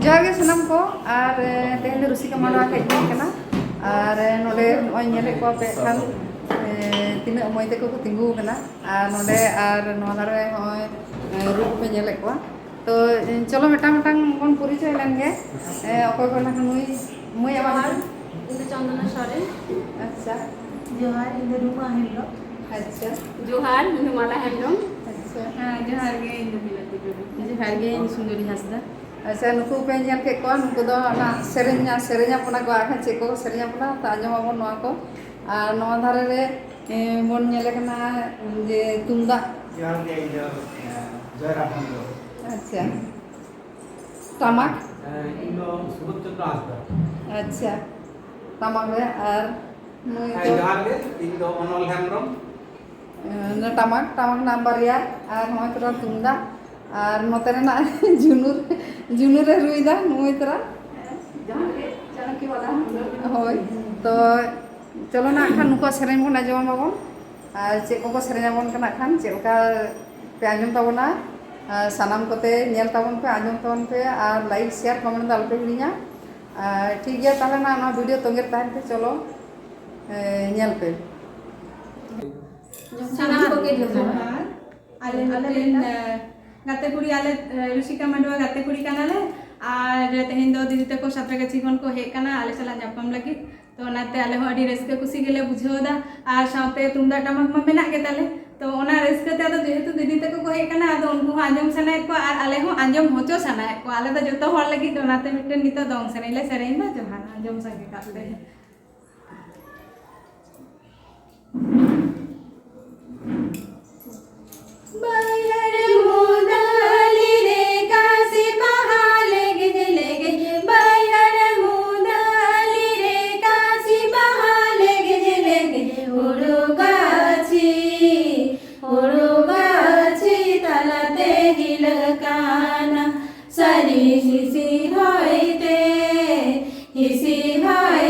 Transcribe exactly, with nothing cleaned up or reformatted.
ᱡᱚᱦᱟᱨ ᱜᱮ ᱥᱟᱱᱟᱢ ᱠᱚ᱾ ᱟᱨ ᱮ, ᱛᱮᱦᱮᱧ ᱫᱚ ᱨᱩᱥᱤᱠᱟ ᱢᱟᱰᱣᱟ ᱦᱮᱡ ᱦᱩᱭ ᱠᱟᱱᱟ᱾ ᱟᱨ ᱮ, ᱱᱚᱰᱮ ᱱᱚᱜᱼᱚᱭ ᱧᱮᱞᱮᱫ ᱠᱚᱣᱟ ᱯᱮ ᱠᱷᱟᱱ ᱮ, ᱛᱤᱱᱟᱹᱜ ᱢᱟᱹᱭ ᱛᱟᱠᱚ ᱠᱚ ᱛᱤᱸᱜᱩ ᱟᱠᱟᱱᱟ᱾ ᱟᱨ ᱱᱚᱰᱮ ᱟᱨ ᱱᱚᱣᱟ ᱫᱷᱟᱨᱮ ᱦᱚᱸᱜᱼᱚᱭ ᱮ, ᱨᱩ ᱠᱚᱯᱮ ᱧᱮᱞᱮᱫ ᱠᱚᱣᱟ᱾ ᱛᱚ ᱮ, ᱪᱚᱞᱚ ᱢᱤᱫᱴᱟᱝ ᱢᱤᱫᱴᱟᱝ ᱵᱚᱱ ᱯᱚᱨᱤᱪᱚᱭ ᱞᱮᱱ ᱜᱮ᱾ ᱮ, ᱚᱠᱚᱭ ᱠᱚ ᱱᱟᱦᱟᱜ ᱱᱩᱭ ᱢᱟᱹᱭ ᱟᱢᱟᱜ ᱡᱚᱦᱟᱨ, ᱧᱩᱛᱩᱢ? ᱤᱧ ᱫᱚ ᱪᱚᱱᱫᱚᱱᱟ ᱥᱚᱨᱮᱱ᱾ ᱟᱪᱪᱷᱟ᱾ ᱡᱚᱦᱟᱨ, ᱤᱧ ᱫᱚ ᱨᱩᱢᱟ ᱦᱮᱢᱵᱨᱚᱢ᱾ ᱟᱪᱪᱷᱟ᱾ ᱡᱚᱦᱟᱨ, ᱤᱧ ᱫᱚ ᱢᱟᱞᱟ ᱦᱮᱢᱵᱨᱚᱢ᱾ ᱟᱪᱪᱷᱟ᱾ ᱦᱮᱸ, ᱡᱚᱦᱟᱨ ᱜᱮ, ᱤᱧ ᱫᱚ ᱢᱤᱱᱚᱛᱤ ᱴᱩᱰᱩ᱾ ᱡᱚᱦᱟᱨ ᱜᱮ, ᱤᱧ ᱫᱚ ᱥᱩᱱᱫᱚᱨᱤ ᱦᱟᱸᱥᱫᱟ᱾ ᱟᱪᱪᱷᱟ, ᱱᱩᱠᱩ ᱯᱮ ᱧᱮᱞ ᱠᱮᱫ ᱠᱚᱣᱟ, ᱱᱩᱠᱩ ᱫᱚ ᱚᱱᱟ ᱥᱮᱨᱮᱧ, ᱥᱮᱨᱮᱧ ᱟᱵᱚᱱᱟ ᱠᱚ, ᱟᱨ ᱪᱮᱫ ᱠᱚ ᱥᱮᱨᱮᱧ ᱟᱵᱚᱱᱟ, ᱛᱚ ᱟᱸᱡᱚᱢ ᱟᱵᱚᱱ ᱱᱚᱣᱟ ᱠᱚ᱾ ᱟᱨ ᱱᱚᱣᱟ ᱫᱷᱟᱨᱮ ᱨᱮ, ᱮ, ᱵᱚᱱ ᱧᱮᱞᱮ ᱠᱟᱱᱟ ᱡᱮ ᱛᱩᱢᱫᱟᱜ᱾ ᱡᱚᱦᱟᱨ ᱜᱮ, ᱤᱧ ᱫᱚ, ᱮ, ᱡᱚᱭᱨᱟᱢ ᱦᱮᱢᱵᱨᱚᱢ᱾ ᱟᱪᱪᱷᱟ᱾ ᱴᱟᱢᱟᱠ? ᱮ, ᱤᱧ ᱫᱚ ᱥᱩᱵᱳᱫᱷ ᱪᱚᱱᱫᱨᱚ ᱦᱟᱸᱥᱫᱟ᱾ ᱟᱪᱪᱷᱟ᱾ ᱴᱟᱢᱟᱠ ᱨᱮ ᱟᱨ ᱱᱩᱭ ᱦᱮᱸ, ᱫᱚ? ᱡᱚᱦᱟᱨ ᱜᱮ, ᱤᱧ ᱫᱚ ᱚᱱᱚᱞ ᱦᱮᱢᱵᱨᱚᱢ᱾ ᱮ, ᱴᱟᱢᱟᱠ, ᱴᱟᱢᱟᱠ ᱨᱮᱱᱟᱜ ᱵᱟᱨᱭᱟ, ᱟᱨ ᱱᱚᱜᱼᱚᱭ ᱛᱚᱨᱟ ᱛᱩᱢᱫᱟᱜ, ᱟᱨ ᱱᱚᱛᱮ ᱨᱮᱱᱟᱜ ᱡᱷᱩᱱᱩᱨ, ᱡᱷᱩᱱᱩᱨᱮ ᱨᱩᱭᱫᱟ ᱱᱩᱭ ᱛᱚᱨᱟ᱾ ᱦᱳᱭ, ᱛᱚ ᱪᱚᱞᱚ ᱱᱟᱜ ᱠᱷᱟᱱ ᱱᱩᱠᱩᱣᱟᱜ ᱥᱮᱨᱮᱧ ᱵᱚᱱ ᱟᱸᱡᱚᱢ ᱟᱵᱚᱱ, ᱟᱨ ᱪᱮᱫ ᱠᱚᱠᱚ ᱥᱮᱨᱮᱧ ᱟᱵᱚᱱ ᱠᱟᱱᱟ ᱠᱷᱟᱱ, ᱪᱮᱫ ᱞᱮᱠᱟ ᱯᱮ ᱟᱸᱡᱚᱢ ᱛᱟᱵᱚᱱᱟ᱾ ᱟᱨ ᱥᱟᱱᱟᱢ ᱠᱚᱛᱮ ᱧᱮᱞ ᱛᱟᱵᱚᱱ ᱯᱮ, ᱟᱸᱡᱚᱢ ᱛᱟᱵᱚᱱ ᱯᱮ, ᱟᱨ like, share, comment ᱫᱚ ᱟᱞᱚᱯᱮ ᱦᱤᱲᱤᱧᱟ᱾ ᱟᱨ ᱴᱷᱤᱠ ᱜᱮᱭᱟ, ᱛᱟᱦᱚᱞᱮ ᱱᱟᱜ ᱱᱚᱣᱟ video ᱛᱚᱸᱜᱮ ᱨᱮ ᱛᱟᱦᱮᱱ ᱯᱮ, ᱪᱚᱞᱚ, ᱮ, ᱧᱮᱞ ᱯᱮ᱾ ᱥᱟᱱᱟᱢ ᱠᱚᱜᱮ ᱡᱚᱦᱟᱨ᱾ ᱡᱚᱦᱟᱨ᱾ ᱟᱞᱮ ᱟᱞᱮ ᱢᱤᱫᱴᱮᱱ, ᱢᱤᱫᱴᱟᱝ ᱮ, ᱜᱟᱛᱮ ᱠᱩᱲᱤ, ᱟᱞᱮ, ᱮ, ᱨᱩᱥᱤᱠᱟ ᱢᱟᱰᱣᱟ ᱜᱟᱛᱮ ᱠᱩᱲᱤ ᱠᱟᱱᱟᱞᱮ᱾ ᱟᱨ ᱛᱮᱦᱮᱧ ᱫᱚ ᱫᱤᱫᱤ ᱛᱟᱠᱚ ᱥᱟᱸᱛᱨᱟᱜᱟᱪᱷᱤ ᱠᱷᱚᱱ ᱠᱚ ᱦᱮᱡ ᱠᱟᱱᱟ ᱟᱞᱮ ᱥᱟᱞᱟᱜ ᱧᱟᱯᱟᱢ ᱞᱟᱹᱜᱤᱫ᱾ ᱛᱚ ᱚᱱᱟᱛᱮ ᱟᱞᱮ ᱦᱚᱸ ᱟᱹᱰᱤ ᱨᱟᱹᱥᱠᱟᱹ ᱠᱩᱥᱤ ᱜᱮᱞᱮ ᱵᱩᱡᱷᱟᱹᱣ ᱮᱫᱟ᱾ ᱟᱨ ᱥᱟᱶᱛᱮ ᱛᱩᱢᱫᱟᱜ ᱴᱟᱢᱟᱠ ᱢᱟ ᱢᱮᱱᱟᱜ ᱜᱮ ᱛᱟᱞᱮ᱾ ᱛᱚ ᱚᱱᱟ ᱨᱟᱹᱥᱠᱟᱹ ᱛᱮ ᱟᱫᱚ ᱡᱮᱦᱮᱛᱩ ᱫᱤᱫᱤ ᱛᱟᱠᱚ ᱠᱚ ᱦᱮᱡ ᱠᱟᱱᱟ, ᱟᱫᱚ ᱩᱱᱠᱩ ᱦᱚᱸ ᱟᱸᱡᱚᱢ ᱥᱟᱱᱟᱭᱮᱫ ᱠᱚᱣᱟ ᱟᱨ ᱟᱞᱮ ᱦᱚᱸ ᱟᱸᱡᱚᱢ ᱦᱚᱪᱚ ᱥᱟᱱᱟᱭᱮᱫ ᱠᱚᱣᱟ᱾ ᱟᱞᱮ ᱫᱚ ᱡᱚᱛᱚ ᱦᱚᱲ ᱞᱟᱹᱜᱤᱫ ᱚᱱᱟᱛᱮ ᱢᱤᱫᱴᱮᱱ ᱱᱤᱛᱚᱜ ᱫᱚᱝ ᱥᱮᱨᱮᱧ ᱞᱮ ᱥᱮᱨᱮᱧ ᱮᱫᱟ᱾ ᱡᱚᱦᱟᱨ, ᱟᱸᱡᱚᱢ ᱥᱟᱸᱜᱮ ᱠᱟᱜ ᱯᱮ᱾ ᱵᱟᱹᱭᱦᱟᱹᱲ ᱢᱩᱫᱟᱹᱞᱤ ᱨᱮ ᱠᱟᱥᱤ ᱵᱟᱦᱟ ᱞᱮᱜᱮᱡ ᱞᱮᱜᱮᱡ, ᱵᱟᱹᱭᱦᱟᱹᱲ ᱢᱩᱫᱟᱹᱞᱤ ᱨᱮ ᱠᱟᱥᱤ ᱵᱟᱦᱟ ᱞᱮᱜᱮᱡ ᱞᱮᱜᱮᱡ, ᱦᱩᱲᱩ ᱜᱟᱹᱪᱷᱤ, ᱦᱩᱲᱩ ᱜᱟᱹᱪᱷᱤ ᱛᱟᱞᱟᱛᱮ ᱦᱤᱞᱟᱹᱜ ᱠᱟᱱᱟ, ᱥᱟᱹᱨᱤ ᱦᱤᱥᱤ ᱦᱚᱭ ᱛᱮ, ᱦᱤᱥᱤ ᱦᱚᱭ